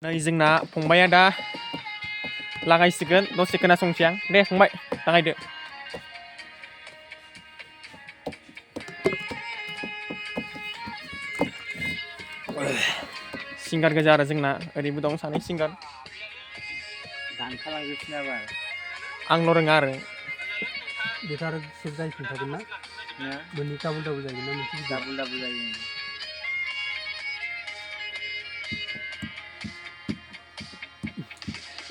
नै जोंना फंबाया दा लागायसिगोन दसे खोनासंसै आं दे फंबाय लागायदो सिंगार गोजा आरो जोंना ओरैबो दं सानै सिंगार दानखालांजोबसै नामा आंल' रोङा आरो बेथ' आरो सेभ जाहैफिनखागोन ना मोननै डाबल डाबल जाहैगोन ना मोनसे डाबल डाबल जायो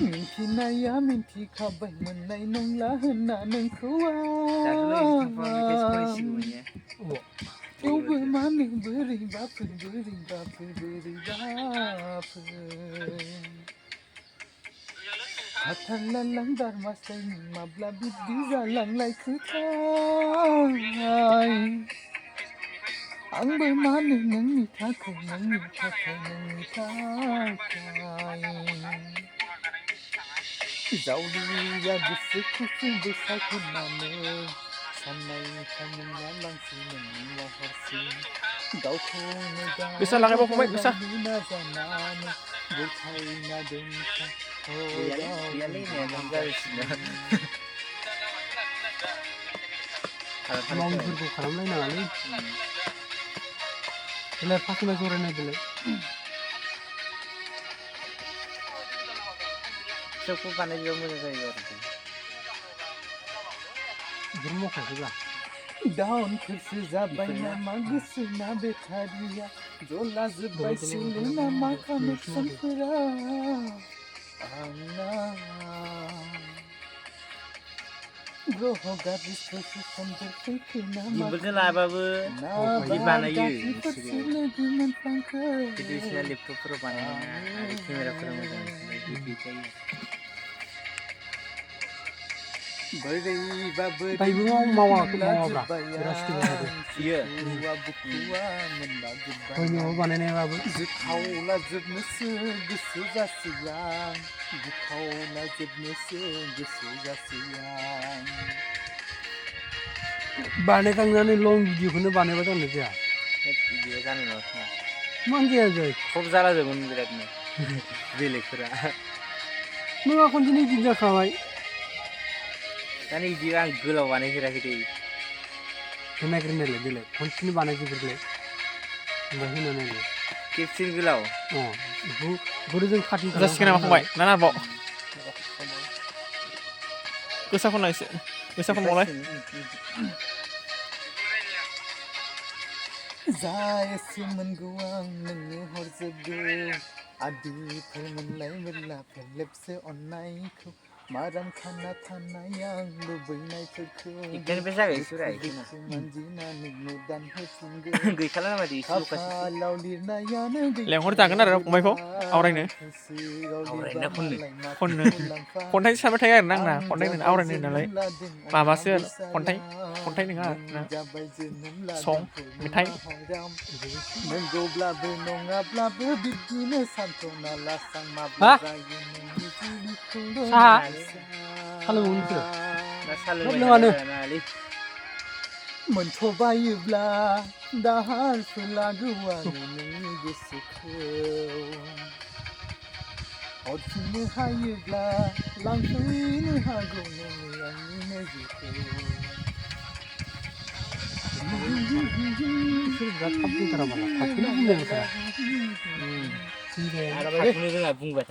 मिन्थिनाया मिन्थिखाबाय मोननाय नंला होनना नोंखौ थेवबो मानो बोरैबाफोर हाथारलालां दारमास्टारनि माब्ला बिब्दि जालांलायखोथाय आंबो मानो नोंनि थाखाय जावलिया गोसोखौसो बोसायखोनानै साननायनिफ्राय नोंना लांसै नोंनि महरसिम गावखौनो गोसा लागायबाव फंबाय गोसा नाजानानै बुरखायना दोनखां मावैफोरखौ खालामलायनाङालै देलाय फासनिफ्राय जरायनाय देलाय सबखौ बानायजोबा मोजां जायो आरो बेफोर मावखायाखैब्ला दाउनफोरसो जाबाय नामा गोसोना बेटारिया जला जोब्बायसोलै नामा कानेक्सनफोरा आंना ग्रह गाज्रिफोरसो सन्देरफैखो नामा गिम्बलजों लाबाबो बिदि बानायो लोगो मोनफ्लांखो ट्रेडिसनेल लेपटपफोराव बानायोना आरो केमेराफोरा मोजां बिदि जायो दाइबो मावाब्ला बिराद स्टिल जादों बियो बयनियावबो बानायनायाबो खावला जोबनोसो गोसो जासै आं बुखावला जोबनोसो गोसो जासै आं बानायखांनानै लं भिडिअखौनो बानायबा जानो जाया बिदिया जानाय नङा खोमा मानो जाया जाय खब जाला जोबोन बिरादनो बेलेगफोरा नोंहा खनसेनो इदिट जाखाबाय दानि बिदि आं गोलाव बानायफेराखै दै नायग्रोनायलाय देलाय खनसेनो बानायजोबग्रोलाय ओमफ्राय होना नायलाय खेबसेनो गोलाव बेखौथ' जों काटिं जासिगोन नामा फंबाय ना नारबाव गोसा खनना एसे गोसा खनबावलाय जा एसे मोनगौ आं नोंनो हरजोबगौ आदिफोर मोनलाय मेरलाफोर लेबसे अननायखौ माराम खाना थानाय आं लुबैनायफोरखौ मानजिनानैनो दानहोफिनगोन गैखाला नामा दे खाफालाव लिरनायानो लेंहरजागोन आरो फंबायखौ आवरायनो खन्थाइ सानबाय थायो आरोना आंना खन्थाइ आवरायनो नालाय माबासो खन्थाइ नङा आरोना सं मेथाइ नंगौब्लाबो नङाब्लाबो बिदिनो सानथ'ना लासां माब्ला जायो नोंनि जुलिखौल' मोनथ'बायोब्ला दाहारफोर लागौआनो नोंनि गोसोखौ हरफिननो हायोब्ला लांफैनो हागौ नोङो आंनि नोजोरखौ बिराद थाब बुंथारा माला थाबखौनो बुंनाय बोथोरा रोङा बुंबाय